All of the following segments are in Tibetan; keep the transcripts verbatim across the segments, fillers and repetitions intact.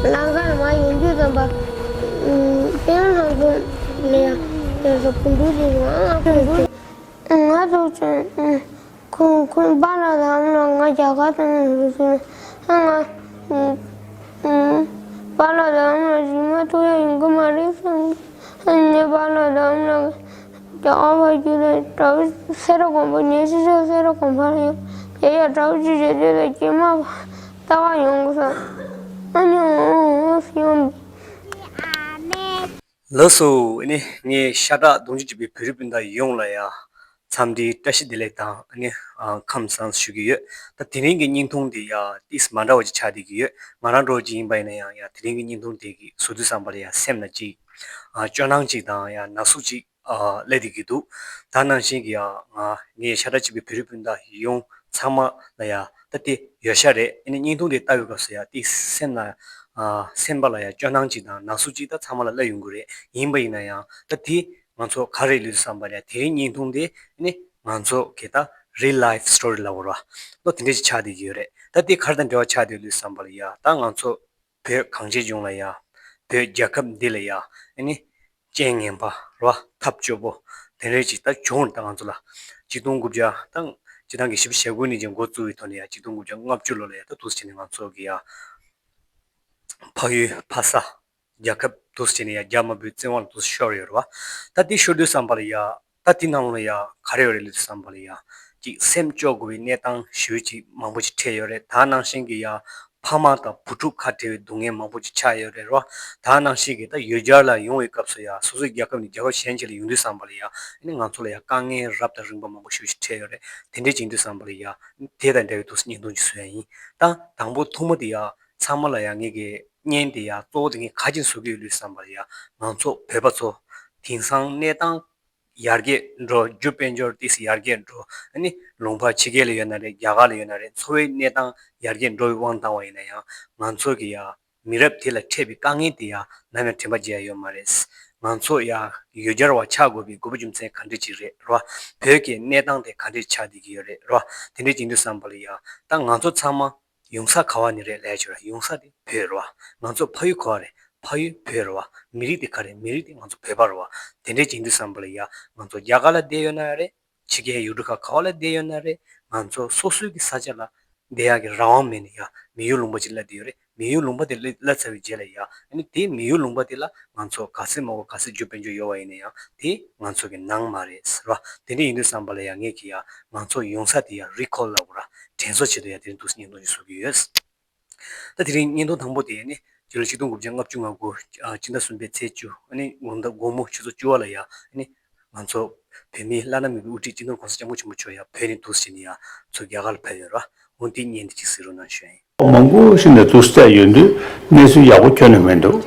ལམ་ཁར་མར་ཡོང་དུས་ཙམ་པ། ཨུམ། དེ་ལ་ང་ཚོ་ལ་ཡ་དེ་ཚོ་བུ་ཕྲུག་ཅིག་ང་ང་བུ་ཕྲུག་ང་ཚོ་ཚོ་ཁོང་ཁོང་པཱ་ལགས་དང་ཨ་མ་ལགས་ང་རྒྱ་གར་དུ་ཡོང་དུས་ཙམ་པ་ང་ཨུམ། པཱ་ལགས་དང་ཨ་མ་ལགས་རྗེས་མ་ཐུག་ཡ་ཡོང་གི་མ་རེད་བསམ་གི། ཨ་ནི་པཱ་ལགས་དང་ཨ་མ་ལགས་རྒྱ་གར་བར་རྒྱུགས་ནས་དྲ་བ་སེ་ར་དགོན་པ་ཉེ་ཆར་ཆར་སེ་ར་དགོན་པ་ལ་ཡོང་། དེ་ཡང་དྲ་བ་གཅིག་བྱས་དུས་ལ་སྐྱེས་མ་ལྟ་ག་ཡོང་གི་ས། ཨ་ནི་འོང་འོང་ཡོང་། ལགས་སོ། ཨ་ནི་ངས་ཤ་ཁྲག་རྡུང་རྒྱུ་བྱེད་པའི་བོད་རིགས་སྤུན་ཟླ་ཡོངས་ལ་ཡ་འཚམས་འདྲིའི་བཀྲ་ཤིས་བདེ་ལེགས་དང་ཨ་ནི་ཁམས་བཟང་ཞུ་གི་ཡོད། ད་དེ་རིང་གི་བརྙན་ཐུང་འདི་ཡ་ཏིས་མ་འདྲ་བ་ཅིག་ཆགས་བསྡད་ཀྱི་ཡོད། ང་རང་འདྲ་བོ་ཅིག་ཡིན་པ་ཡིན་ན་ཡང་ཡ་དེ་རིང་གི་བརྙན་ཐུང་འདི་གི་བཟོ་དུས་ཙམ་པ་ལ་ཡ་སེམས་ལ་ཅིག་སྐྱོ་སྣང་ཅིག་དང་ཡ་ན་ཟུག་ཅིག་ཨ། སླེབས་བསྡད་ཀྱི་འདུག་ད་ནང་བཞིན་གྱི་ཡ་ང་ངའི་ཤ་ཁྲག་གཅིག་པའི་བོད་རིགས་སྤུན་ཟླ་ཡོངས་ཚང་མ་ལ་ཡ་ད་དེ་ཡོད་ཤག་རེད། ཨ་ནི་བརྙན་ཐུང་དེ་ལྟ་བའི་སྐབས་སུ་ཡ་དེ་སེམས་ལ་ཨ། སེམས་པ་ལ་ཡ་སྐྱོ་སྣང་ཅིག་དང་ན་ཟུག་ཅིག་ད་ཚང་མ་ལ་སླེབས་ཡོང་གི་རེད། ཡིན་པ་ཡིན་ན་ཡང་ད་དེ་ང་ཚོ་ག་རེ་ལུས་བསམ་པ་ལ་ཡ་དེ་རིང་བརྙན་ཐུང་དེ་ཨ་ནི་ང་ཚོ་གི་ད་རི་ལའིཕ་སི་ཊོ་རི་ལབ་དགོས་རེད་བ། ལོ་དེ་འདྲ་ཅིག་ཆགས་བསྡད་ཀྱི་ཡོད་རེད། ད་དེ་ག་རེ་དང་འབྲེལ་བ་ཆགས་བསྡད་ལུས་བསམ་པ་ལ་ཡ་ད་ང་ཚོ་བོད་གངས་ཅན་ལྗོངས་ལ་ཡ། བོད་རྒྱལ་ཁབ་འདི་ལ་ཡ། ཨ་ནི། རྐྱེན་ངན་པ་ར་ཐབས་སྐྱོ་པོ། དེ་འདྲ་ཅིག་ད་བྱུང་ད་ང་ཚོ་ལ། གཅིག་སྟོང་དགུ་བརྒྱ་དང་། སྤྱིར་བཏང་གི་བཞི་བཅུ་ཞེ་དགུ་ནས་ཀྱང་འགོ་བཙུགས་པའི་ཐོག་ནས་ཡ་གཅིག་སྟོང་དགུ་བརྒྱ་ལྔ་བཅུ་ལོ་ལ་ཡ་ད་འདུག་སེ་བྱས་ནས་ང་ཚོ་གི་ཡ། ཕ་ཡུལ་ཕ་ས། རྒྱལ་ཁབ་འདུག་སེ་བྱས་ནས་ཡ་རྒྱ་དམར་པོའི་བཙན་དབང་ལ་འདུག་སེ་ཤོར་ཡོད་རེད་བ། ད་དེ་ཤོར་དུས་ཙམ་པ་ལ་ཡ། ད་དེ་ནང་ལ་ཡ་ག་རེ་ཡོད་རེད་ལབ་དུས་ཙམ་པ་ལ་ཡ། གཅིག་སེམས་སྐྱོ་དགོས་པའི་གནས་སྟངས་ཞེ་པོ་ཅིག་མང་པོ་ཅིག་འཕྲད་ཡོད་རེད། ད་ནང་བཞིན་གྱི་ཡ། ཕ་མ་དང་བུ་ཕྲུག་ཁ་བྲལ་བའི་སྡུག་བསྔལ་མང་པོ་ཅིག་ཆགས་ཡོད་རེད་རོ། ད་ནང་བཞིན་གྱི་ད་ཡུལ་གྱར་ལ་ཡོང་བའི་སྐབས་སུ་ཡ་སོ་སོའི་རྒྱལ་ཁབ་ནས་རྒྱལ་ཁབ་གཞན་ཅིག་ལ་ཡོང་དུས་ཙམ་པ་ལ་ཡ། ཨ་ནི་ང་ཚོ་ལ་ཡ་དཀའ་ངལ་རབ་དང་རིམ་པ་མང་པོ་ཞེ་པོ་ཅིག་འཕྲད་ཡོད་རེད། དེ་འདྲས་ཅིག་ཡིན་དུས་ཙམ་པ་ལ་ཡ། དེ་དང་འདྲ་བའི་ཐུགས་སུ་བརྙན་ཐུང་ཅིག་བཟོས་ཡ་ཡིན། ད་དང་པོ་ཐོག་མ་དེ་ཡ། ཚང་མ་ལ་ཡ་ངེད་ཀྱི་བརྙན་དེ་ཡ་གཙོ་བོ་དེ་ངས་ག་ཅིག་བཟོ་གི་ཡོད་ལབ་དུས་ཙམ་པ་ལ་ཡ། ང་ཚོ་བོད་པ་ཚོ། དེང་སང་གནས་སྟངས། ཡར་རྒྱས་འགྲོ། རྒྱུ་དཔལ་འབྱོར་ཏོག་ཙམ་ཡར་རྒྱས་འགྲོ། ཨ་ནི་ལུང་པ་ཕྱི་རྒྱལ་ལ་ཡོད་ན་རེད། རྒྱ་གར་ལ་ཡོད་ན་རེད། འཚོ་བའི་གནས་སྟངས་ཡར་རྒྱས་འགྲོ་བའི་དབང་བཏང་བ་ཡིན་ན་ཡང་ང་ཚོ་གི་ཡ་མི་རབས་དེ་ལ་འཕྲད་པའི་དཀའ་ངལ་དེ་ཡ་ནམ་ཡང་དྲན་པ་བརྗེད་ཡ་ཡོད་མ་རེད། ང་ཚོ་ཡ་ཡུལ་གྱར་བ་ཆགས་དགོས་པའི་དགོས་པ་རྒྱུ་མཚན་ག་འདྲ་ཅིག་རེད་རོ། བོད་ཀྱི་གནས་སྟངས་དེ་ག་འདྲ་ཆགས་བསྡད་ཀྱི་ཡོད་རེད་རོ། དེ་འདྲ་ཅིག་ཡིན་དུས་ཙམ་པ་ལ་ཡ་ད་ང་ཚོ་ཚང་མ། ཡོང་ས་ག་བ་ནས་རེད་ལབ་ཡ་ཅིག་ཡོད་ར། ཡོང་ས་དེ་བོད་རེད་བ། ང་ཚོ་ཕ་ཡུལ་ག་བ་རེད། ཕ་ཡུལ་བོད་རེད་བ། མི་རིགས་དེ་ག་རེད། མི་རིགས་དེ་ང་ཚོ་བོད་པ་རེད་བ། དེ་འདྲས་ཅིག་ཡིན་དུས་ཙམ་པ་ལ་ཡ་ང་ཚོ་རྒྱ་གར་ལ་བསྡད་ཡོད་ན་རེད། ཕྱི་རྒྱལ་ཡུལ་གྲུ་ཁག་ག་བ་ལ་བསྡད་ཡོད་ན་རེད། ང་ཚོ་སོ་སོའི་གི་ས་ཆ་ལ་བསྡད་ཡག་གི་རང་དབང་མེད་ནས་ཡ་མི་ཡུལ་ལུང་པ་ཅིག་སླེབས་བསྡད་ཡོད་རེད། མི་ཡུལ་ལུང་པ་དེ་སླེབས་སླེབས་ཚར་བའི་རྗེས་ལ་ཡ་ཨ་ནི་དེ་མི་ཡུལ་ལུང་པ་དེ་ལ་ང་ཚོ་ག་ཚོད་མང་པོ་ག་ཚོད་རྒྱུ་དཔལ་འབྱོར་ཡོད་པ་ཡིན་ན་ཡང་དེ་ང་ཚོ་གི་ནང་མ་རེད་ཟེར་བ། དེ་འདྲ་ཡིན་དུས་ཙམ་པ་ལ་ཡ་ངས་ཀྱི་ཡ་ང་ཚོ་ཡོང་ས་དེ་ཡ་རི་ཁོལ་ལབ་དགོས་ར། དྲན་གསོ་ཆེད་དུ་ཡ་དེ་རིང་འདུག་སེ་བརྙན་ཐུང་ཞིག་བཟོ་གི་ཡོད། ད་དེ་རིང་བརྙན་ཐུང་དང་པོ་དེ་ནི་སྤྱི་ལོ་ཆིག་སྟོང་དགུ་བརྒྱ་ལྔ་བཅུ་ང་དགུ་ཨ་སྤྱི་ཟླ་གསུམ་པའི་ཚེས་བཅུ་ཨ་ནི་དགོང་དག་དགོང་མོ་ཆུ་ཚོད་བཅུ་པ་ལ་ཡ་ཨ་ནི་ང་ཚོ་བོད་མིའི་བླ་ན་མེད་པའི་དབུ་ཁྲིད་སྤྱི་ནོར་༸གོང་ས་༸སྐྱབས་མགོན་ཆེན་པོ་མཆོག་ཡ་བོད་ནས་འདུག་སེ་ནི་ཡ་ཚུར་རྒྱ་གར་ལ་ཕེབས་ཡོད་ར། འོ་དེའི་བརྙན་དེ་ཅིག་གཟིགས་རོགས་གནང་ཞུ་ཡ་ཡིན། མང་པོ་ཞིག་ནས་འདུག་སེ་བལྟས་ཡོང་དུས་གནས་ཚུལ་ཡག་པོ་ཁྱོན་ནས་མི་འདུག་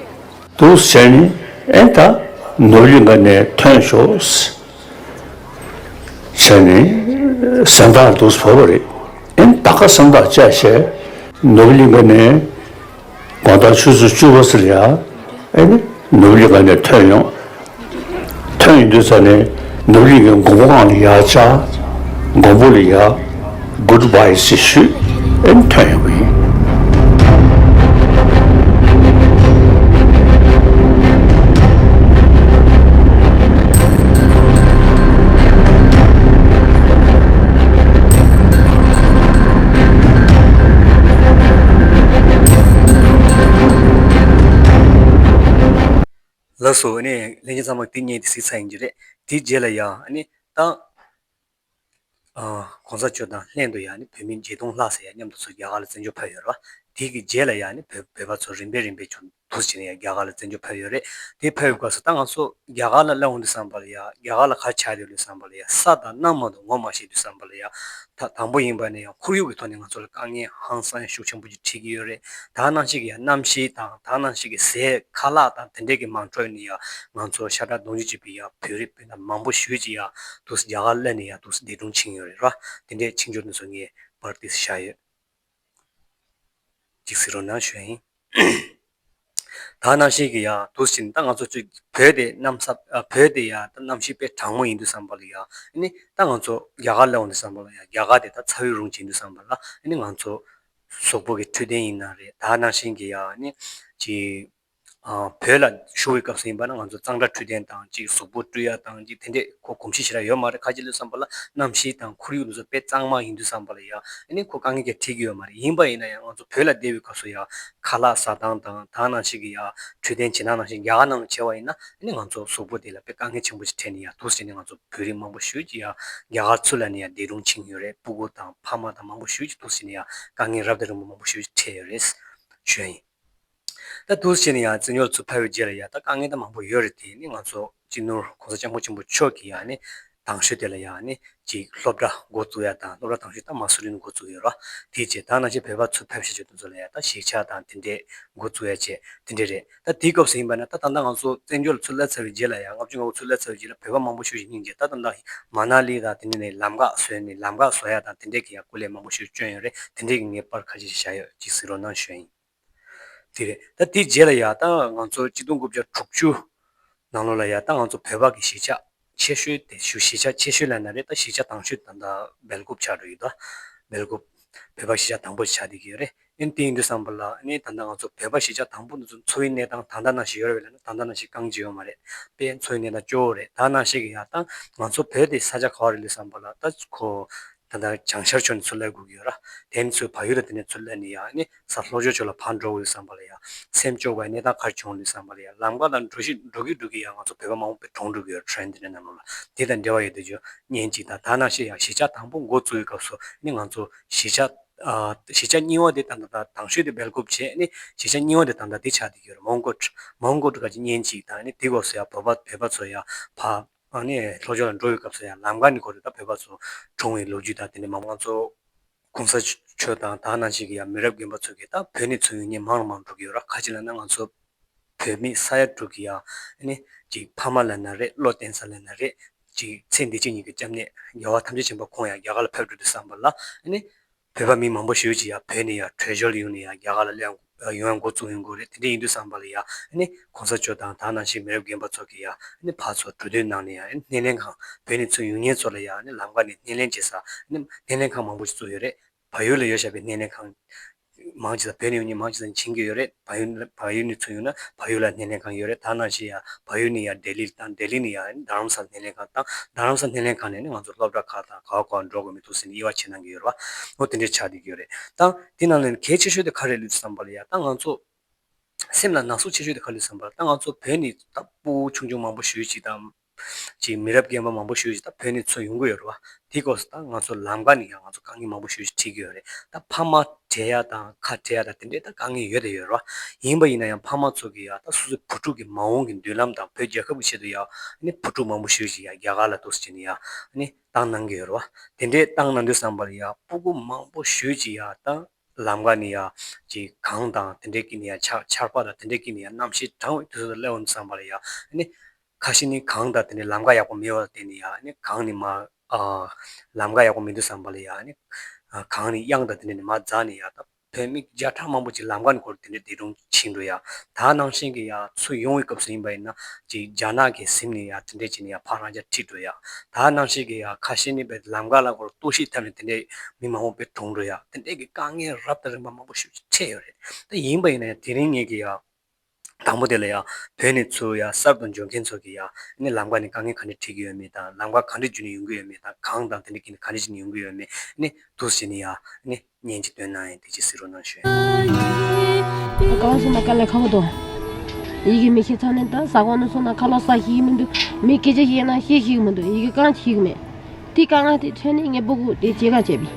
འདུག་སེ་བྱས་ནས་ཨེ་ད་ནོར་གླིང་ག་ནས་ཐོན་ཤོག་བྱས་ནས་སེམས་ཐག་འདུག་སེ་བབས་པ་རེད། ཨེ་ད་ག་སེམས་ཐག་བཅད་བྱས་ནོར་གླིང་ག་ནས་དགོང་དག་ཆུ་ཚོད་བཅུ་པ་ཙམ་ལ་ཡ་ཨེ་ནི་ནོར་གླིང་ག་ནས་ཐོན་ཡོང་། ཐོན་ཡོང་དུས་ཙ་ནས་ནོར་གླིང་གི་མགོན་པོ་སྒང་ལ་ཡར་བཅར། མགོན་པོ་ལ་ཡ་གུཌ་བྷའི་ཞེས་ཞུས། ཨེ་ཐོན་ཡོང་གི་ཡིན། ལགས་སོ། ཨ་ནི་ལྷན་རྒྱས་ཚང་མ་དེ་བརྙན་དེ་གཟིགས་ཚར་ཡིན་གྱི་རེད། དེའི་རྗེས་ལ་ཡ་ཨ་ནི་ད། ཨ། གོང་ས་མཆོག་དང་ལྷན་དུ་ཡ་ནི་བོད་མི་བརྒྱད་སྟོང་ལྷག་ཙམ་ཡ་མཉམ་དུ་ཚུར་རྒྱ་གར་ལ་བཙན་བྱོལ་ཕེབས་ཡོད་རེད་བ། དེ་གི་རྗེས་ལ་ཡ་ནི་བོད་བོད་པ་ཚོ་རིམ་པས་རིམ་པས་ཚུར་འདུག་སེ་བྱས་ནས་ཡ་རྒྱ་གར་ལ་བཙན་བྱོལ་ཕེབས་ཡོད་རེད། དེ་ཕེབས་ཡོད་སྐབས་སུ་ད་ང་ཚོ་རྒྱ་གར་ལ་སླེབས་འོང་དུས་ཙམ་པ་ལ་ཡ་རྒྱ་གར་ལ་ག་རེ་ཆགས་ཡོད་དུས་ཙམ་པ་ལ་ཡ་ས་དང་གནམ་མ་གཏོགས་ངོ་མ་ཤེས་དུས་ཙམ་པ་ལ་ཡ། ད་དང་པོ་ཡིན་པ་ནས་ཡང་ཁོར་ཡུག་གི་ཐོག་ནས་ང་ཚོ་ལ་དཀའ་ངལ་ཧང་སང་ཤུགས་ཆེན་པོ་ཅིག་འཕྲད་ཀྱི་ཡོད་རེད། ད་ག་ནང་བཞིན་གྱི་ཡང་གནམ་གཤིས་དང་ད་ག་ནང་བཞིན་གྱི་ཟས་ཁ་ལག་དང་དེ་འདྲས་ཀྱི་མ་འཕྲོད་ནས་ཡང་ང་ཚོ་ཤ་ཁྲག་རྡུང་རྒྱུ་བྱེད་པའི་ཡང་བོད་རིགས་སྤུན་ཟླ་མང་པོ་ཞེ་ཅིག་ཡང་འདུག་སེ་རྒྱ་གར་སླེབས་ནས་ཡང་འདུག་སེ་འདས་གྲོངས་ཕྱིན་ཡོད་རེད་ར། དེ་འདྲས་ཕྱིན་ཆོག་དེ་ཚོ་ངས་པར་ཏིས་བཞག་ཡོད། ཅིག་གཟིགས་རོགས་གནང་ཞུ་ཡ་ཡིན། ད་ག་ནང་བཞིན་གྱི་ཡང་འདུག་སེ་བྱས་ནས་ད་ང་ཚོ་ཚུར་བོད་དེ་གནམ་ས་ཨ་བོད་དེ་ཡང་ད་གནམ་གཤིས་དཔེ་གྲང་མོ་ཡིན་དུས་ཙམ་པ་ལ་ཡང་ཨ་ནི་ད་ང་ཚོ་རྒྱ་གར་སླེབས་འོང་དུས་ཙམ་པ་ལ་ཡང་རྒྱ་གར་དེ་ད་ཚ་བའི་རུ་ཅན་ཡིན་དུས་ཙམ་པ་ལ་ཨ་ནི་ང་ཚོ་ གཟུགས་པོ་གི་འཕྲོད་བསྟེན་ཡིན་ན་རེད། ད་ནང་བཞིན་གྱི་ཡ་ནི་ཅིག་ཨ་བོད་ལ་བཞུགས་པའི་སྐབས་སུ་ཡིན་པ་ན་ང་ཚོ་གཙང་སྦྲ་འཕྲོད་བསྟེན་དང་ཅིག་གཟུགས་པོ་བཀྲུ་ཡ་དང་ཅིག་དེ་འདྲས་ཁོ་གོམས་གཤིས་ཞེ་དྲག་ཡོད་མ་རེད། ཁ་ཅིག་ལ་བསམ་པ་ལ་གནམ་གཤིས་དང་ཁོར་ཡུག་འདི་ཚོ་དཔེ་གཙང་མ་ཡིན་དུས་བསམ་པ་ལ་ཡ་ཨ་ནི་ཁོ་དཀའ་ངལ་གྱི་འཕྲད་ཀྱི་ཡོད་མ་རེད། ཡིན་པ་ཡིན་ན་ཡང་ང་ཚོ་བོད་ལ་བསྡད་པའི་སྐབས་སུ་ཡ་ཁ་ལག་ཟ་སྟངས་དང་ད་ནང་བཞིན་གྱི་ཡ་འཕྲོད་བསྟེན་བྱེད་སྟངས་ནང་བཞིན་རྒྱ་གར་ནང་བྱས་པ་ཡིན་ན་ཨ་ནི་ང་ཚོ་གཟུགས་པོ་དེ་ལ་དཔེ་དཀའ་ངལ་ཆེན་པོ་ཞིག་འཕྲད་ནས་ཡ་འདུག་སེ་བྱས་ནས་ང་ཚོ་བོད་རིགས་མང་པོ་ཞིག་ཅིག་ཡ་རྒྱ་གར་ཚུར་ལ་ནས་ཡ་འདས་གྲོངས་ཕྱིན་ཡོད་རེད། སྤུ་གུ་དང་ཕ་མ་དང་མང་པོ་ཞིག་ཅིག་འདུག་སེ་ནས་ཡ་དཀའ་ངལ་རབ་དང་རིམ་པ་མང་པོ་ཞིག་འཕྲད་ཡོད་རེད་ཞུ་ཡ་ཡིན། ད་འདུག་སེ་བྱས་ནས་ཡ་བཙན་བྱོལ་ཚུར་ཕེབས་པའི་རྗེས་ལ་ཡ་ད་དཀའ་ངལ་ད་མང་པོ་ཡོད་རེད། དེ་ནི་ང་ཚོ་སྤྱི་ནོར་༸གོང་ས་༸སྐྱབས་མགོན་ཆེན་པོ་མཆོག་གིས་ཡ་ནི་དང་ཤོས་དེ་ལ་ཡ་ནི་ཅིག་སློབ་གྲྭ་འགོ་བཙུགས་ཡ་དང་། སློབ་གྲྭ་དང་ཤོས་ད་མ་སུ་རི་ནས་འགོ་བཙུགས་ཡོད་ར། དེའི་རྗེས་ད་ནང་བཞིན་བོད་པ་ཚུར་ཕེབས་བཞག་ཆོག་དེ་ཚོ་ལ་ཡ་ད་གཞིས་ཆགས་དང་དེ་འདྲས་འགོ་བཙུགས་ཡ་བྱས་དེ་འདྲས་རེད། ད་དེའི་སྐབས་སུ་ཡིན་པ་ན་ད་ད་ལྟ་ང་ཚོ་བཙན་བྱོལ་ཚུར་སླེབས་ཚར་བའི་རྗེས་ལ་ཡ་ལྔ་བཅུ་ང་དགུ་ཚུར་སླེབས་ཚར་བའི་རྗེས་ལ་བོད་པ་མང་པོ་ཞིག་ཅིག་སྙིང་རྗེ། ད་ད་ལྟ་མ་ན་ལི་དང་དེ་འདྲས་ནས་ལམ་ཁ་བཟོས་ནས་ལམ་ཁ་བཟོ་ཡ་དང་དེ་འདྲས་ཀྱི་ཡ་སྐུ་ལས་མང་པོ་ཞིག་བསྐྱོན་ཡོད་རེད། དེ་འདྲས་ཀྱི་ངས་པར་ཁ་ཤས་ཤིག་བཞག་ཡོད་ཅིག་གཟིགས་རོགས་གནང་ཞུ་ཡ་ཡིན། དེ་རེད། ད་དེའི་རྗེས་ལ་ཡ་ད་ང་ཚོ་ཆིག་སྟོང་དགུ་བརྒྱ་དྲུག་ཅུ་ནང་ལོགས་ལ་ཡ་ད་ང་ཚོ་བོད་པ་གི་གཞིས་ཆགས་ཆེ་ཤོས་དེ་ཞུ་གཞིས་ཆགས་ཆེ་ཤོས་ལབ་ན་རེད། ད་གཞིས་ཆགས་དང་ཤོས་ད་ལྟ་སྦེལ་ཀོབ་ཆགས་འགྲོ་ཡོད་དོ། སྦེལ་ཀོབ་བོད་པ་གཞིས་ཆགས་དང་པོ་ཆགས་བསྡད་ཀྱི་ཡོད་རེད། ཨེ་དེ་ཡིན་དུས་ཙམ་པ་ལ་ཨ་ནི་ད་ལྟ་ང་ཚོ་བོད་པ་གཞིས་ཆགས་དང་པོ་འདི་ཚོ་འཚོ་བའི་གནས་སྟངས་ད་ལྟ་ནང་བཞིན་ཡོད་རེད་པས་ལབ་ན་ད་ལྟ་ནང་བཞིན་གང་ཅི་ཡོད་མ་རེད། དཔེ་འཚོ་བའི་གནས་སྟངས་སྐྱོ་བོ་རེད། ད་ནང་བཞིན་གྱི་ཡ་ད་ང་ཚོ་བོད་དེ་ས་ཆ་ག་བ་རེད་ལབ་ཙམ་པ་ལ་ད་ཁོ་ད་ལྟ་བྱང་ཤར་ཕྱོགས་ནས་ཚུར་སླེབས་དགོས་ཀྱི་ཡོད་ར། དེ་ནས་ཚུར་བལ་ཡུལ་ལ་དེ་ནས་ཚུར་སླེབས་ནས་ཡ་ཨ་ནི་ས་ལྷོ་ཕྱོགས་ཕྱོགས་ལ་ཕར་འགྲོ་དགོས་ཙམ་པ་ལ་ཡ་སེམས་སྐྱོ་བའི་གནས་སྟངས་ག་རེ་བྱུང་ལབ་ཙམ་པ་ལ་ཡ་ལམ་ཁ་ལ་འགྲོ་ཞིག་འགྲོ་གི་འགྲོ་གི་ཡ་ང་ཚོ་བོད་པ་མང་པོ་དཔེ་གྲོངས་འགྲོ་གི་ཡོད། ཊེ་རེན་དེ་འདྲའི་ནང་ལོགས་ལ་དེ་དང་འབྲེལ་བ་ཡོད་དུས་ཅོ་ཉན་ཅིག་དང་། ད་ནང་བཞིན་ཡང་གཞིས་ཆགས་དང་པོ་འགོ་བཙུགས་པའི་སྐབས་སུ་ནི་ང་ཚོ་གཞིས་ཆགས་ཨ་གཞིས་ཆགས་གཉིས་པ་དེ་ད་ལྟ་དང་ཤོས་དེ་སྦེལ་ཀོབ་བྱས་ནི་གཞིས་ཆགས་གཉིས་པ་དེ་ད་ལྟ་དེ་ཆགས་བསྡད་ཀྱི་ཡོད་རེད། མོན་གྷོ། མོན་གྷོ་གྲུ་ཁ་ཅིག་ཉན་ཅིག་དང་ནི་དེ་སྐབས་སུ་ཡང་བོད་པ་བོད་པ་ཚོ་ཡང་ཕ་ཨ་ནི་ལྷོ་ཕྱོགས་ལ་འགྲོ་བའི་སྐབས་སུ་ཡང་ལམ་ཁ་ནས་གོ་རེ་ད་བོད་པ་ཚོ་གྲོངས་པའི་ལོ་རྒྱུས་དང་དེ་འདྲ་མང་པོ། ང་ཚོ་གོང་ས་མཆོག་དང་ད་ནང་བཞིན་གྱི་ཡང་མི་རབས་རྒན་པ་ཚོ་གིས་ད་བོད་ནས་ཚུར་ཡོང་མཁན་མང་རུ་མང་རུ་འགྲོ་གི་ཡོད་ར། ག་ཅི་ལབ་ན་ང་ཚོ་བོད་མི་ས་ཡ་དྲུག་གི་ཡང་ཨ་ནི་ཅིག་ཕ་མ་ལབ་ན་རེད། བློ་གཏད་ས་ལབ་ན་རེད། ཅིག་ཚེ་འདི་ཕྱི་གཉིས་ཀྱི་སྐྱབས་གནས་རྒྱལ་བ་ཐམས་ཅད་མཁྱེན་པ་ཁོང་ཡང་རྒྱ་གར་ལ་ཕེབས་འགྲོ་དུས་ཙམ་པ་ལ་ཨ་ནི་བོད་པ་མི་མང་པོ་ཞིག་ཅིག་ཡང་བོད་ནས་ཡང་བྲོས་བྱོལ་ཡོང་ནས་ཡང་རྒྱ་གར་ལ་སླེབས་ཡོང་ཡ་འགོ་བཙུགས་ཡོང་གི་རེད། དེ་འདྲ་ཡིན་དུས་ཙམ་པ་ལ་ཡ་ཨ་ནི་གོང་ས་མཆོག་དང་ད་ནང་བཞིན་མི་རབས་རྒན་པ་ཚོ་གིས་ཡ་ཨ་ནི་ཕར་ཚུར་འགྲོ་དོན་གནང་ནས་ཡ་ཨ་ནི་སྣེ་ལེན་ཁང་བོད་ནས་ཚུར་ཡོང་མཁན་ཚོ་ལ་ཡ་ཨ་ནི་ལམ་ཁ་ནས་སྣེ་ལེན་བྱེད་ས་ཨ་ནི་སྣེ་ལེན་ཁང་མང་པོ་ཞིག་བཙུགས་ཡོད་རེད། བལ་ཡུལ་ལ་ཡོད་བཞག་པའི་སྣེ་ལེན་ཁང་མང་ཆེ་ས་བོད་ནས་ཡོང་མཁན་མང་ཆེ་ས་ཕྱིན་གྱི་ཡོད་རེད། བལ་ཡུལ་བལ་ཡུལ་ནས་ཚུར་ཡོང་ན་བལ་ཡུལ་ལ་སྣེ་ལེན་ཁང་ཡོད་རེད། ད་ནང་བཞིན་ཡང་བལ་ཡུལ་ནས་ཡང་ལྡི་ལི་དང་ལྡི་ལི་ནས་ཡང་རྡ་རམ་ས་ལ་སྣེ་ལེན་ཁང་དང་རྡ་རམ་ས་སྣེ་ལེན་ཁང་ནས་ནི་ང་ཚོ་སློབ་གྲྭ་ཁག་དང་ག་བ་ག་བ་འགྲོ་དགོས་མི་འདུག་ཟེར་ནས་དབྱེ་བ་ཕྱེ་གནང་གི་ཡོད་རེད་བ། འོ་དེ་འདྲས་ཆགས་བསྡད་ཀྱི་ཡོད་རེད། ད་དེ་ནང་ལས་གལ་ཆེ་ཤོས་དེ་ག་རེ་རེད་ལབ་དུས་ཙམ་པ་ལ་ཡ་ད་ང་ཚོ་སེམས་ལ་ན་ཟུག་ཆེ་ཤོས་དེ་ག་རེ་ལབ་དུས་ཙམ་པ་ལ་ད་ང་ཚོ་བོད་ནས་ད་སྤུ་གུ་ཆུང་ཆུང་མང་པོ་ཞིག་ཅིག་དང་། ཅིག་མི་རབས་རྒན་པ་མང་པོ་ཞིག་ཅིག་ད་བོད་ནས་ཚུར་ཡོང་གི་ཡོད་རེད་བ། དེའི་སྐབས་སུ་ད་ང་ཚོ་ལམ་ཁ་ནས་ཡང་ང་ཚོ་དཀའ་ངལ་མང་པོ་ཞིག་ཅིག་འཕྲད་ཀྱི་ཡོད་རེད། ད་ཕ་མ་བྲལ་ཡ་དང་ཁ་བྲལ་ཡ་དང་དེ་འདྲའི་ད་དཀའ་ངལ་ཡོད་དེ་ཡོད་རེད་བ། ཡིན་པ་ཡིན་ན་ཡང་ཕ་མ་ཚོ་གིས་ཡ་ད་སོ་སོའི་བུ་ཕྲུག་གི་མ་འོངས་ཀྱི་མདུན་ལམ་དང་བོད་རྒྱལ་ཁབ་ཀྱི་ཆེད་དུ་ཡ་ནི་བུ་ཕྲུག་མང་པོ་ཞིག་ཅིག་ཡ་རྒྱ་གར་ལ་འདུག་སེ་བྱས་ནས་ཡ་ནི་བཏང་གནང་གི་ཡོད་རེད་བ། དེ་འདྲའི་བཏང་གནང་དུས་ཙམ་པ་ལ་ཡ་སྤུ་གུ་མང་པོ་ཞིག་ཅིག་ཡ་ད། ལམ་ཁ་ནས་ཡ་ཅིག་གངས་དང་དེ་འདྲའི་དཀྱིལ་ནས་ཡ་ཆར་ཆར་པ་དང་དེ་འདྲའི་དཀྱིལ་ནས་ཡ་གནམ་གཤིས་གྲང་བའི་དུས་ཚོད་དུ་སླེབས་ཡོང་དུས་ཙམ་པ་ལ་ཡ་ཨ་ནི་ཁ་ཤས་ནི་གངས་དང་དེ་འདྲའི་ལམ་ཁ་ཡག་པོ་མེད་པ་བརྟེན་ནས་ཡ་ཨ་ནི་གངས་ནས་མར་ཨ་ལམ་ཁ་ཡག་པོ་མེད་དུས་ཙམ་པ་ལ་ཡ་ཨ་ནི་ཨ་གངས་ནས་གཡང་དང་དེ་འདྲ་ནས་མར་འཛག་ནས་ཡ་ད་བོད་མི་བརྒྱ་ཕྲག་མང་པོ་ཅིག་ལམ་ཁ་ནས་འཁོར་དེ་འདྲའི་འདས་གྲོངས་ཕྱིན་འགྲོ་ཡ། ད་ནང་བཞིན་གྱི་ཡ་ཚུར་ཡོང་བའི་སྐབས་སུ་ཡིན་པ་ཡིན་ན་ཅིག་རྒྱ་ནག་གིས་ཟིན་ནས་ཡ་དེ་འདྲའི་བྱས་ནས་ཡ་ཕར་རང་ཅག་ཁྲིད་འགྲོ་ཡ། ད་ནང་བཞིན་གྱི་ཡ་ཁ་ཤས་ནི་བས་ལམ་ཁ་ལ་འཁོར་ལྟོགས་ཤི་ཐེབས་ནས་དེ་འདྲའི་མི་མང་པོ་བས་གྲོངས་འགྲོ་ཡ། དེ་འདྲའི་གི་དཀའ་ངལ་རབ་དང་རིམ་པ་མང་པོ་ཞིག་འཕྲད་ཡོད་རེད། ད་ཡིན་པ་ཡིན་ན་ཡང་དེ་རིང་ངེད་ཀྱི་ཡ་དང་པོ་དེ་ལ་ཡ་བོད་ནས་ཚུར་ཡ་གསར་དུ་འབྱོར་མཁན་ཚོ་གི་ཡ་ནི་ལམ་ཁ་ནས་དཀའ་ངལ་ག་འདྲ་འཕྲད་ཀྱི་ཡོད་མེད་དང་ལམ་ཁ་ག་འདྲ་བརྒྱུད་ནས་ཡོང་གི་ཡོད་མེད་དང་གངས་དང་དེ་འདྲ་གི་ནས་ག་འདྲ་བྱས་ནས་ཡོང་གི་ཡོད་མེད་ནི་འདུག་སེ་བྱས་ནས་ཡ་ནི་བརྙན་ཅིག་སྟོན་གནང་ཡིན། དེ་ཅིག་གཟིགས་རོགས་གནང་ཞུ། གང་སོང་ན་དཀའ་ལས་ཁག་པོ་འདུག་ཡི་གེ་མི་ཤེས་ཙང་ནས་ད་ས་གོ་ནས་སོང་ན་ཁ་ལོ་ས་ཤེས་ཀྱི་མི་འདུག་མི་སྐད་ཆ་བཤད་ན་བཤད་ཤེས་ཀྱི་མི་འདུག་ཡི་གེ་གང་ཤེས་ཀྱི་མེད། དེ་དཀའ་ངལ་དེ་ཐོན་ནས་ངས་སྤུ་གུ་དེ་བྱེད་ག་བྱས་པས།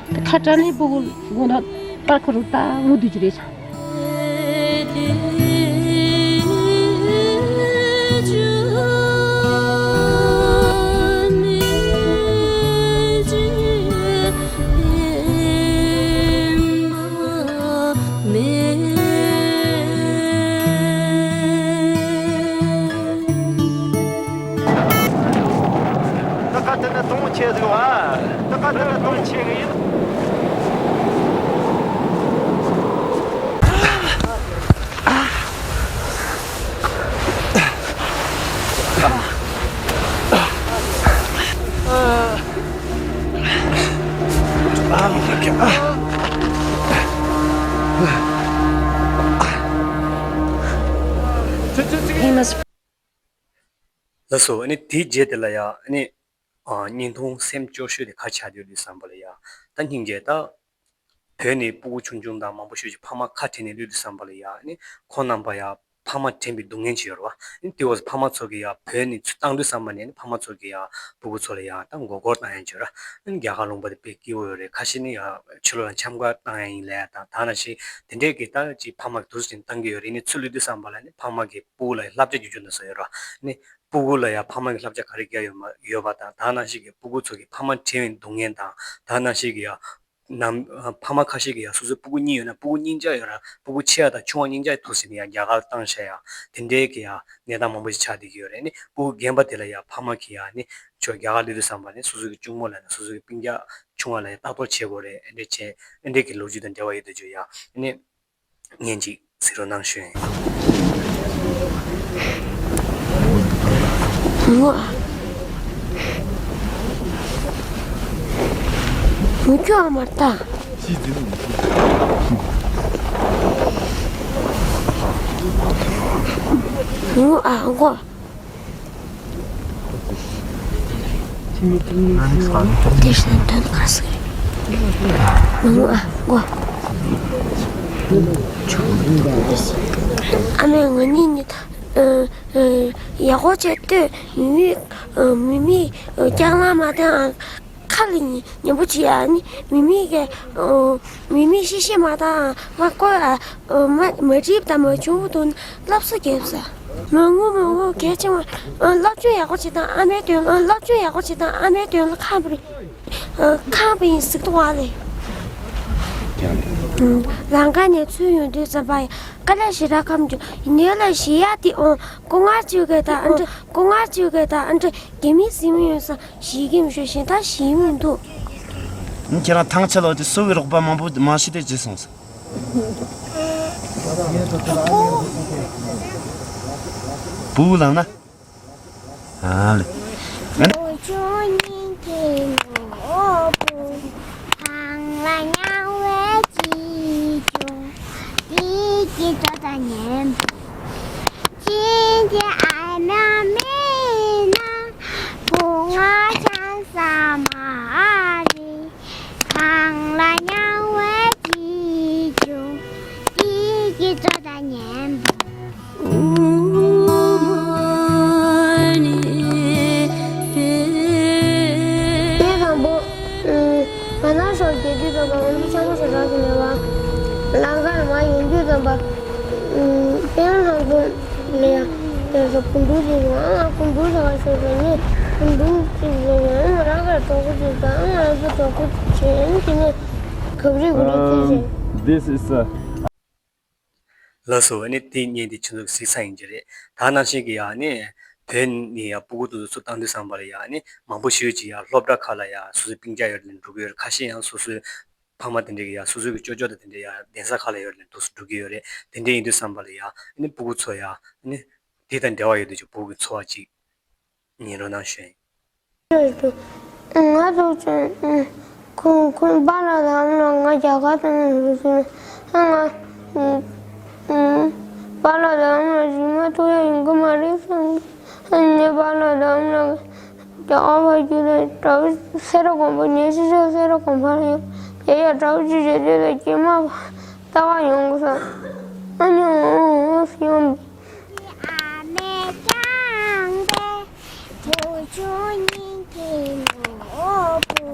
ད་ཁ་བྲལ་ནས་སྤུ་གུ་དགོང་དག་པར་ཁ་རུ་ལྟ་འུ་དུས་ཀྱི་རེད་ཤག་ད་ག་དེ་ནས་གཏོང་ཆེ་ཟིག་བ། ད་ག་དེ་ནས་གཏོང་ཆེ་གི་ཡིན། ལགས་སོ། ཨ་ནི་དེའི་རྗེས་དེ་ལ་ཡ་ཨ་ནི་ཨ་བརྙན་ཐུང་སེམས་སྐྱོ་ཤོས་དེ་ག་རེ་ཆགས་བསྡད་ཡོད་དུས་ཙམ་པ་ལ་ཡ། ད་སྙིང་རྗེ་ད། བོད་ནས་སྤུ་གུ་ཆུང་ཆུང་དང་མང་པོ་ཞིག་གིས་ཕ་མ་ཁ་བྲལ་ནས་སླེབས་དུས་ཙམ་པ་ལ་ཡ་ཨ་ནི་ཁོང་རྣམ་པ་ཡ་ཕ་མ་དྲན་པའི་སྡུག་བསྔལ་ཅིག་ཡོད་རེད་བ། ཨ་ནི་དེ་འོག་ཕ་མ་ཚོ་གིས་ཡ་བོད་ནས་ཚུར་བཏང་དུས་ཙམ་པ་ནས་ཨ་ནི་ཕ་མ་ཚོ་གིས་ཡ་སྤུ་གུ་ཚོ་ལ་ཡ་ད་མགོ་སྐོར་བཏང་ཡ་ཅིག་ཡོད་རེད། ཨ་ནི་རྒྱ་གར་ལུང་པ་དེ་དཔེ་སྐྱིད་པོ་ཡོད་རེད། ཁ་ཤས་ནི་ཡ་ཕྱི་ལོགས་ལ་འཆམ་ག་བཏང་ཡ་ཡིན་ལབ་ཡ་དང་ད་ནང་བཞིན་དེ་འདྲས་ཀྱི་ད་ཅིག་ཕ་མ་གིས་དུས་ཚོད་བཏང་གི་ཡོད་རེད། ཨ་ནི་ཚུར་སླེབས་དུས་ཙམ་པ་ལ་ཨ་ནི་ཕ་མ་གིས་སྤུ་གུ་ལ་བསླབ་བྱ་རྒྱུག་རྒྱུག་འདི་ཚོ་ཡོད་རེད་བ། ཨ་ནི་སྤུ་གུ་ལ་ཡང་ཕ་མ་གི་བསླབ་བྱ་ག་རེ་རྒྱག་ཡོད་མ་ཡོད་པ་དང་ད་ནང་བཞིན་གྱི་སྤུ་གུ་ཚོ་གི་ཕ་མ་བྲལ་བའི་སྡུག་བསྔལ་དང་ད་ནང་བཞིན་གྱི་ཡང་ནམ་ཕ་མ་ཁ་ཤས་ཀྱི་ཡང་སོ་སོའི་སྤུ་གུ་གཉིས་ཡོད་ན་སྤུ་གུ་གཉིས་ཆ་ཡོད་ན་སྤུ་གུ་ཆེ་བ་དང་ཆུང་བ་གཉིས་ཆ་ཐུག་ཟིན་ནས་ཡང་རྒྱ་གར་བཏང་བཞག་ཡང་དེ་འདྲའི་གི་ཡང་གནས་སྟངས་མང་པོ་ཞིག་ཆགས་བསྡད་ཀྱི་ཡོད་རེད། ནི་སྤུ་གུ་རྒན་པ་དེ་ལ་ཡང་ཕ་མ་གིས་ཡང་ནི་ཁྱོད་རྒྱ་གར་སླེབས་དུས་ཙམ་པ་ནི་སོ་སོ་གི་གཅུང་མོ་ལ་ཡང་སོ་སོ་གི་སྤུན་ཀྱག་ཆུང་བ་ལ་ཡང་ལྟ་རྟོག་བྱེད་དགོས་རེད། ཨེ་འདྲས་བྱས་ཨེ་འདྲས་ཀྱི་ལོ་རྒྱུས་དང་འབྲེལ་བ་ཡོད་དུས་ཅིག་ཡང་ནི། བརྙན་ཅིག་གཟིགས་རོགས་གནང་ཞུ་ཡིན། ངོ་། ངུ་ཁྱོད་ཨ་མར་ལྟ། ངུ་ཨ་མགོ། དེ་བཞིན་དོན་ཁ་སི། ཨ་མའི་ངོ་གཉིས་ནི་ཡག་པོ་བྱས་ལྟོས། མི་མི་མི་མི་སྐྱག་ལང་མ་བཏང་། ཁ་ལ་ཉན་པོ་བྱེད་ཨ་ནི་མི་མི་གི་མི་མི་ཤི་ཤི་མ་བཏང་། ང་ཀོ་ཨ་མ་མ་བྲིས་དང་མ་བྱུང་བ་དང་སློབ་གསོ་རྒྱབ་ས། མ་ངུ་མ་ངུ་གལ་ཆེ་བ། སློབ་སྦྱོང་ཡག་པོ་བྱེད་དང་ཨ་མའི་དོན་སློབ་སྦྱོང་ཡག་པོ་བྱེད་དང་ཨ་མའི་དོན་ལ་ཁམས་པ་རེད། ཁམས་པ་ཡིན་ཟིག་ཏུ་བ་ལེ། རང་ཁ་ནས་ཚུར་ཡོང་དུས་ཙམ་པ་ཡ་དཀའ་ལས་ཞེ་དྲག་ཁམས་ཀྱི་ཉེ་ལ་ཞེ་ཡ་དེ་ཨོ་སྐུ་ངལ་བཅོས་གི་དང་ཨ་འདྲ་སྐུ་ངལ་བཅོས་གི་དང་ཨ་འདྲ་རྒྱ་མི་སྲིད་མི་ཡོད་ས་ཞིག་གི་མི་ཤོད་གཞན་དག་ཞིག་མི་འདུག་ཁྱེད་རང་ཐང་ཆད་ལོ་དེ་སུ་བའི་རོགས་པ་མང་པོ་མ་ཤི་དེ་ཇི་སོང་ས། བུ་ལང་ན། ཨ་ལེ། བུ་ཆུང་སྙིང་གི་ནོར་བུ། ཐང་ལ་ཉལ་བའི་སྐྱིད་ཆུང་། དེ་གི་ཙོ་ད་ཉན་པོ། ཅིན་ཅིན་ཨ་མ་མེད་ན། བུ་ང་ཆང་ས་མ་རེད། ཐང་ལ་ཉལ་བའི་སྐྱིད་ཆུང་། དེ་གི་ཙོ་ད་ཉན་པོ། དེ་དང་པོ། ང་ན་ཤོར་རྒྱལ་དུས་ཙམ་པ་ང་ཚོ་ཆང་ས་ཞེ་དྲག་ཞིག་མེད་པ། ལམ་ཁར་མ་ཡོང་དུས་ཙམ་པ། དཔལ་ལྷ་མགོན་ལ་ཡ་དེ་ཚོ་གོམ་བུ་ཟེར་བ་ང་གོམ་བུ་ཟེར་བ་ཤོར་ཟེར་ནས་གོམ་བུ་གཅིག་ཟེར་ནས་ང་རང་གར་གྲོགས་པོ་གཅིག་དང་ང་རང་ཚོ་གྲོགས་པོ་གཅིག་བྱས་ནས་དེ་ནས་གབ་རིག་གུ་རིག་ཚིག་བྱས། This is a ལགས་སོ། ཨ་ནི་དེ་བརྙན་དེ་ཁྱེད་ཚོ་གཟིགས་ས་ཡིན་གྱི་རེད། ད་ནང་བཞིན་གྱི་ཡ་ནི་བོད་ནས་ཡ་སྤུ་གུ་དེ་ཚོ་ཚུར་བཏང་དུས་ཙམ་པ་ལ་ཡ་ནི་མང་པོ་ཞིག་ཅིག་ཡ་སློབ་གྲྭ་ཁག་ལ་ཡ་སོ་སོའི་སྤུན་ཀྱག་ཡོད་ལ་འགྲོ་གི་ཡོད་རེད། ཁ་ཤས་ཡང་སོ་སོའི་ཕ་མ་དེ་འདྲས་ཀྱི་ཡ་སོ་སོའི་གི་ཅོ་ཅོ་དང་དེ་འདྲས་ཡ་གདན་ས་ཁག་ལ་ཡོད་ལ་འགྲོ་སུ་འགྲོ་གི་ཡོད་རེད། དེ་འདྲས་ཡིན་དུས་ཙམ་པ་ལ་ཡ་ནི་སྤུ་གུ་ཚོ་ཡ་ནི་དེ་དང་འབྲེལ་བ་ཡོད་དུས་ཀྱི་སྤུ་གུ་གི་འཚོ་བ་ཅིག་ཉན་རོགས་གནང་ཞུ་ཡིན། ང་ཚོ་ཚོ་ཁོང་ཁོང་པཱ་ལགས་དང་ཨ་མ་ལགས་ང་རྒྱ་གར་དུ་ང་ཚོ་ཚོ་ང་པཱ་ལགས་དང་ཨ་མ་ལགས་རིང་མ་ཐུག་ཡ་ཡོང་གི་མ་རེད་བསམ་གི། ངས་པཱ་ལགས་དང་ཨ་མ་ལགས་རྒྱ་གར་ཕ་རྒྱུད་ལ་གྲྭ་བ་སེ་ར་དགོན་པ་ཉེ་ཤི་ཤོག་སེ་ར་དགོན་པ་ལ་ཡོང་དེ་ཡ་གྲྭ་བ་ཅི་བྱེད་དུས་ལ་སྐྱེས་མ་ད་ག་ཡོང་གི་ས་ཨ་ནི་ཨོ་ཨོ་ཡོང་། ཨ་མའི་ལྕང་པའི་བུ་ཆུང་སྙིང་གི་ནོར་བུ།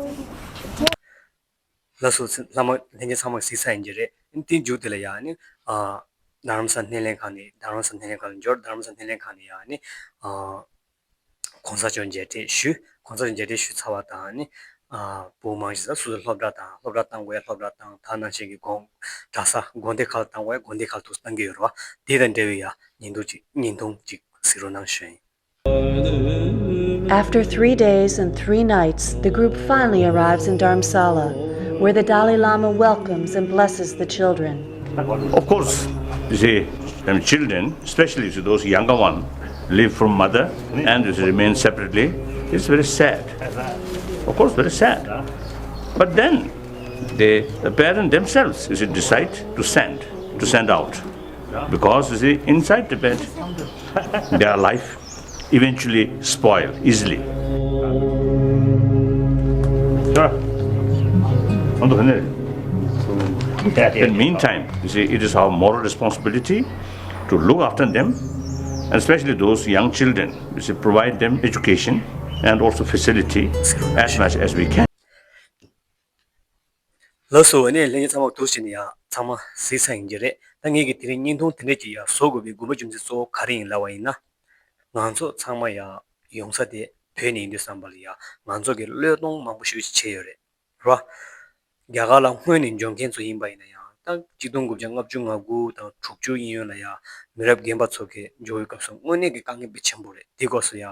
ལགས་སོ། ཚེ་ལྷ་མ་ལྷན་རྒྱས་ཚང་མ་གཟིགས་ས་ཡིན་གྱི་རེད། དེའི་མཇུག་དེ་ལ་ཡང་ནི་ཨ་རྡ་རམ་ས་སྣེ་ལེན་ཁང་ནས་རྡ་རམ་ས་སྣེ་ལེན་ཁང་ལ་འབྱོར། རྡ་རམ་ས་སྣེ་ལེན་ཁང་ནས་ཡང་ནི་ཨ་གོང་ས་མཆོག་མཇལ་འཕྲད་ཞུས། གོང་ས་མཆོག་མཇལ་འཕྲད་ཞུས་ཚར་བ་དང་ནི་ཨ་བོད་མང་ཆེ་ས་སོ་སོའི་སློབ་གྲྭ་དང་སློབ་གྲྭ་བཏང་དགོས་ཡ་སློབ་གྲྭ་བཏང་། ད་ནང་བཞིན་གྱི་དགོན་གྲྭ་ས་དགོན་སྡེ་ཁག་ལ་བཏང་དགོས་ཡ་དགོན་སྡེ་ཁག་ལ་ཐུགས་བཏང་གི་ཡོད་རེད་བ། དེ་དང་འབྲེལ་བའི་ཡ་བརྙན་ཐུང་ཅིག་གཟིགས་རོགས་གནང་ཞུ་ཡིན། After three days and three nights, the group finally arrives in Dharamsala, where the Dalai Lama welcomes and blesses the children. Of course, you see, I mean, children, especially, you see, those younger one, live from mother and, you see, remain separately. It's very sad. Of course, very sad. But then, they, the parents themselves, you see, decide to send, to send out. Because, you see, inside Tibet, their life eventually spoil easily. Sure. In the meantime, you see, it is our moral responsibility to look after them, and especially those young children, you see, provide them education and also facility as much as we can. ལགས་སོ། ཨ་ནི་ལྷན་རྒྱས་ཚང་མ་ཐུགས་རྗེ་ཆེ། ཡ་ཚང་མ་གཟིགས་ཚར་ཡིན་གྱི་རེད། ད་ངེད་ཀྱི་དེ་རིང་བརྙན་ཐུང་དེ་འདྲས་ཀྱི་ཡ་བཟོ་དགོས་པའི་དགོངས་པ་རྒྱུ་མཚན་གཙོ་བོ་ག་རེ་ཡིན་ལབ་པ་ཡིན་ན། ང་ཚོ་ཚང་མ་ཡ་ཡོང་ས་དེ་བོད་ནས་ཡིན་དུས་ཙམ་པ་ལ་ཡ་ང་ཚོ་གི་བློས་གཏོང་མང་པོ་ཞེ་པོ་ཅིག་བྱས་ཡོད་རེད། རེད་བ། རྒྱ་གར་ལ་སྔོན་ནས་འབྱོར་མཁན་ཚོ་ཡིན་པ་ཡིན་ན་ཡང་ད་གཅིག་སྟོང་དགུ་བརྒྱ་ལྔ་བཅུ་ང་དགུ་དང་དྲུག་ཅུ་གཡས་གཡོན་ལ་ཡ་མི་རབས་རྒན་པ་ཚོ་གི་འབྱོར་བའི་སྐབས་སུ་དངོས་གནས་ཀྱི་དཀའ་ངལ་དཔེ་ཆེན་པོ་རེད། དེ་སྐབས་སུ་ཡ་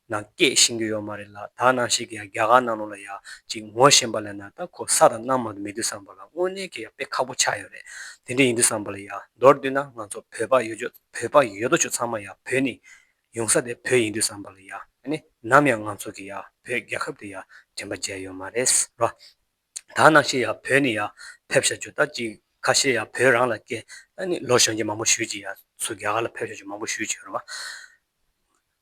ནང་སྐད་ཤེས་ཀྱི་ཡོད་མ་རེད་ལ། ད་ནང་བཞིན་གྱི་ཡ་རྒྱ་གར་ནང་ལོགས་ལ་ཡ་ཅིག་ངོ་ཤེས་པ་ལབ་ན་ད་ཁོ་ས་དང་གནམ་མ་གཏོགས་མེད་དུས་ཙམ་པ་ལ་དངོས་གནས་ཀྱི་ཡ་དཔེ་ཁག་པོ་ཆགས་ཡོད་རེད། དེ་འདྲ་ཡིན་དུས་ཙམ་པ་ལ་ཡ་མདོར་བསྡུས་ན་ང་ཚོ་བོད་པ་ཡོད་ཆོག་བོད་པ་ཡོད་དོ་ཅོག་ཚང་མ་ཡ་བོད་ནས་ཡོང་ས་དེ་བོད་ཡིན་དུས་ཙམ་པ་ལ་ཡ་ཨ་ནི་ནམ་ཡང་ང་ཚོ་གི་ཡ་བོད་རྒྱལ་ཁབ་དེ་ཡ་དྲན་པ་བརྗེད་ཡོད་མ་རེད་ར། ད་ནང་བཞིན་ཡ་བོད་ནས་ཡ་ཕེབས་བཞག་ཆོག་ད་ཅིག་ཁ་ཤས་ཡ་བོད་རང་ལ་སྐྱེས་ཨ་ནི་ལོ་གཞོན་སྐྱེས་མང་པོ་ཞེ་པོ་ཅིག་ཡ་ཚུར་རྒྱ་གར་ལ་ཕེབས་བཞག་ཆོག་མང་པོ་ཞེ་པོ་ཅིག་ཡོད་རེད་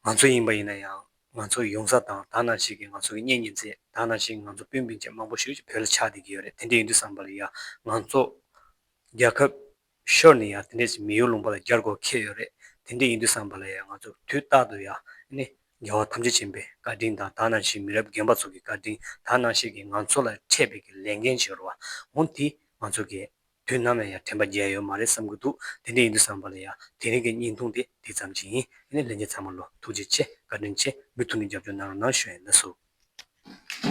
བ། ང་ཚོ་ཡིན་པ་ཡིན་ན་ཡང་ང་ཚོ་ཡོང་ས་དང་ད་ནང་བཞིན་གྱི་ང་ཚོ་གི་གཉེན་ཉེ་ཚན་ད་ནང་བཞིན་ང་ཚོ་སྤུན་སྤུན་མཆེད་མང་པོ་ཞེ་པོ་ཅིག་བོད་ལ་ཆགས་བསྡད་ཀྱི་ཡོད་རེད། དེ་འདྲ་ཡིན་དུས་ཙམ་པ་ལ་ཡ་ང་ཚོ་རྒྱལ་ཁབ་ཤོར་ནས་ཡ་དེ་འདྲས་ཅིག་མི་ཡུལ་ལུང་པ་ལ་གྱར་དགོས་ཁེལ་ཡོད་རེད། དེ་འདྲས་ཡིན་དུས་ཙམ་པ་ལ་ཡ་ང་ཚོ་དུས་རྟག་ཏུ་ཡ་ནི་རྒྱལ་བ་ཐམས་ཅད་མཁྱེན་པའི་བཀའ་དྲིན་དང་ད་ནང་བཞིན་མི་རབས་རྒན་པ་ཚོ་གི་བཀའ་དྲིན་ད་ནང་བཞིན་གྱི་ང་ཚོ་ལ་འཕྲད་པའི་གི་ལས་འགན་ཅིག་ཡོད་རེད་བ། འོ་དེ་ང་ཚོ་གི་དུས་ནམ་ཡང་ཡ་དྲན་པ་བརྗེད་ཡོད་མ་རེད་བསམ་གྱི་འདུག་དེ་འདྲས་ཡིན་དུས་ཙམ་པ་ལ་ཡ་དེ་རིང་གི་བརྙན་ཐུང་དེ་དེ་ཙམ་ཅིག་ཡིན། ཨ་ནི་ལྷན་རྒྱས་ཚང་མ་ལ་ཐུགས་རྗེ་ཆེ། བཀའ་དྲིན་ཆེ། མུ་མཐུད་ནས་རྒྱབ་སྐྱོར་གནང་རོགས་གནང་ཞུ་ཡིན། ལགས་སོ།